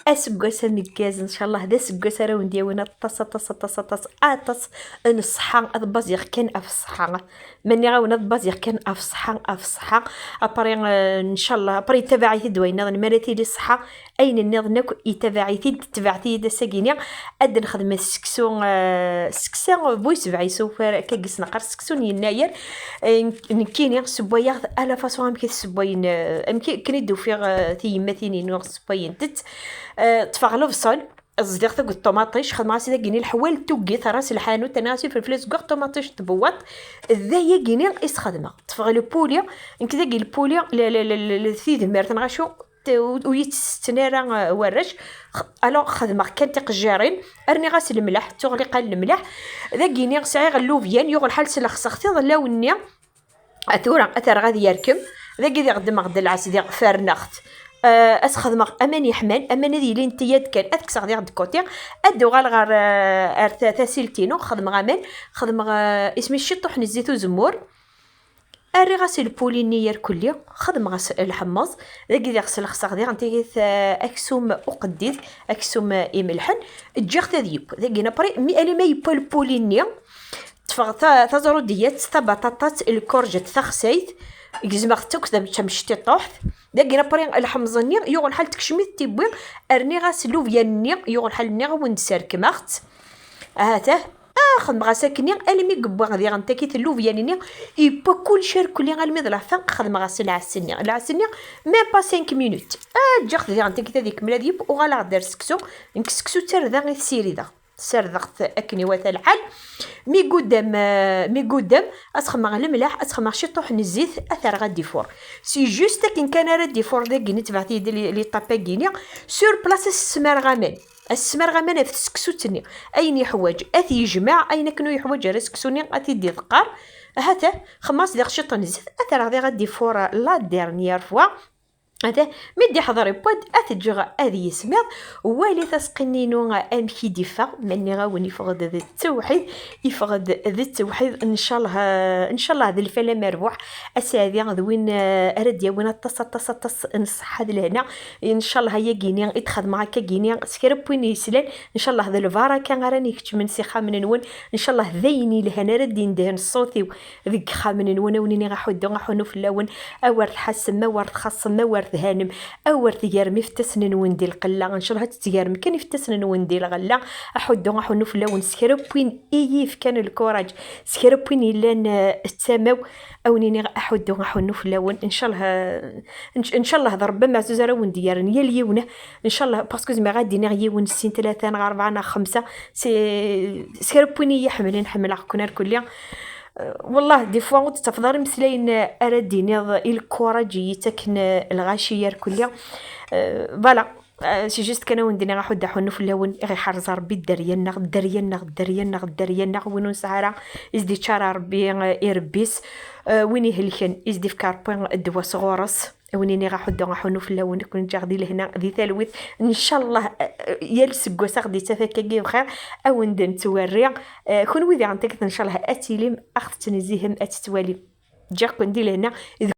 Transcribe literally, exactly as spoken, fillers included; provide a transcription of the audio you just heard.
Aseggas ameggaz, ncallah d aseggas ara wen-d-yawin aṭas, aṭas, aṭas, aṭas, aṭas n ṣṣeḥḥa. Ad baziɣ kan ɣef ṣṣeḥḥa. Ma nniɣ-awen ad baziɣ kan ɣef ṣṣeḥḥa, ɣef ṣṣeḥḥa. Après, euh, ncallah, après yettabaɛ-it-id wayen nniḍen. Mi ara tili ṣṣeḥḥa, ayen nniḍen akk yettabaɛ-it-id. Tebɛet-iyi-d ass-agi-ni. Ad nexdem seksu, euh, seksu bu isebɛi sufar, akka i s-neqqar, seksu n yennayer. Euh, nekkini, ssewwayeɣ-t à la façon amek i t-ssewwayen, euh, amek i, akken i d-ufiɣ, euh, tiyemmatin-inu ssewwayent-t. Euh, ṭṭfeɣ lebṣel, zdiɣ tagget ṭumaṭic, xedmeɣ-as dagini leḥwal n tuggi, terra-s lḥanut, rniɣ-as ifelfel azeggaɣ, ṭumaṭic, tbewwaṭ. D ayagini i s-xedmeɣ. Ṭṭfeɣ le poulet, nekk dagi le poulet, le, le, le, le, le, tidmert, neɣ acu, t-, ur, ur yi-tt-setten ara, euh, warrac. X-, alors xedmeɣ kan tiqejjirin, rniɣ-as lemleḥ, tuɣliqa n lemleḥ. Dagini sɛiɣ llubyan, yuɣ lḥal slexseɣ tiḍellawen-nni. A tura, a terɣa ad yerkem. Dagi diɣ ddmeɣ-d lɛes, diɣ ferneɣ-t. Euh, ad s-xedmeɣ aman yeḥman, aman ad yilin tiyyad kan, ad kkseɣ diɣ de côté. Ad d-uɣaleɣ ɣer, euh, ar ta-, tasilt-inu, xedmeɣ aman, xedmeɣ, euh, isem-is ciṭuḥ n zzit uzemmur. Rriɣ-as lpuli-nni yerkelli, xedmeɣ-as lḥemmeẓ. Dagi diɣ slexseɣ diɣ n tagit, euh, aksum uqeddid, aksum, euh, imelḥen. Ǧǧiɣ-t ad yeww. Dagi après, mi, alima yewwa lpuli-nni, ṭṭfeɣ ta-, taẓrudiyat, tabaṭaṭat, lkurjet, taxsayt, gezmeɣ-tt akk d tamecṭiṭuḥt. Dagi après, lḥemẓ-nni, yuɣ lḥal tekcem-it tiwwi, rniɣ-as llubyan-nni, yuɣ lḥal nniɣ-awen-d serkmeɣ-tt. Ahatah, ah, xedmeɣ-as akkenni, almi yewwa diɣen takit llubyan-nni, yewwa kullec irkelli almi d la fin, xedmeɣ-as lɛes-nni. Lɛes-nni, même pas cinq minutes. Ah, ǧǧiɣ-t diɣen takit ad ikemmel ad yeww, uɣaleɣ-d ar seksu, nekk seksu d tarda i t-ssirideɣ. Ssardeɣ-t akken iwata lḥal. Mi guddam, euh, mi guddam, ad s-xedmeɣ lemleḥ, ad s-xedmeɣ ciṭuḥ n zzit, ad t-rreɣ ad d-ifur. C'est juste akken kan ara d-ifur dagi, netbeɛ-t-id li, li ṭap-agi-ni. Sur place, ad s-smareɣ aman. Ad s-smareɣ aman ɣef tseksut-nni. Ayen yeḥwaǧ, ad t-yejmeɛ, ayen akken ur yeḥwaǧ ara seksu-nni, ad t-id-iḍeqqer. Ahat, xedmeɣ-as diɣ ciṭ n zzit, ad t-rreɣ diɣ ad d-ifur la dernière fois. Ata, mi d-iḥḍer iwwa-d, ad t-ǧǧeɣ ad yismiḍ. Walit asqinni-inu amek i d-iffeɣ, ma nniɣ-awen iffeɣ-d d ttewḥid, iffeɣ-d d ttewḥid, ncallah, ncallah d lfal amerbuḥ, aseɛdi d win, eh, ara d-yawin aṭas, aṭas, aṭas n ṣṣeḥḥa d lehna. Ncallah ayagi-ni i d-xedmeɣ akkagi-ni, s kra n win yeslan, ncallah d lbaraka ara n-ikeččmen s ixxamen-nwen, ncallah d ayen yelhan ara d-indehen ṣṣut-iw deg yixxamen-nwen, a wen-iniɣ aḥuddu, aḥunnu fell-awen, a wer tḥassem, a wer txaṣṣem, a wer thanem, a wer tgerrem ifettasen-nwen di lqella, ncallah ad tettgerrem kan ifettasen-nwen di lɣella, aḥuddu, aḥunnu fell-awen s kra n win i yi-yefkan lkuraǧ, s kra n win yellan, eh, d tama-w, a wen-iniɣ aḥuddu, aḥunnu fell-awen, ncallah, eh, nc-, ncallah d Rebbi ameɛzuz ara wen-d-yerren yal yiwen, ncallah, parce que zemreɣ ad d-iniɣ yiwen, sin, tlata, neɣ rebɛa, neɣ xemsa, s, s kra n win i yi-ḥemmlen, ḥemmleɣ-ken irkelli. Euh, wallah, des fois ur tettafeḍ ara imeslayen ara d-tiniḍ i lkuraǧ i yi-ttaken, euh, lɣaci irkelli. Euh, voilà. Euh, c'est juste kan a wen-d-iniɣ aḥuddu, aḥunnu fell-awen, i ɣ-iḥrez Rebbi dderya-nneɣ, dderya-nneɣ, dderya-nneɣ, dderya-nneɣ, win ur nesɛi ara, i s-d-iččar Rebbi, euh, irebbi-s, euh, win ihelken, i s-d-ifka Rebbi ddwa sɣur-s. A wen-iniɣ aḥuddu, aḥunnu fell-awen, ad ken-ǧǧeɣ di lehna, di talwit. Ncallah, eh, eh, yal seggas a ɣ-d-ittaf akkagi bxir, a wen-d-nettwerri. Eh, kunwi diɣen takit, ncallah, ad tilim, a ɣ-tettnezzihem, ad tettwalim. Ǧǧiɣ-ken di lehna, d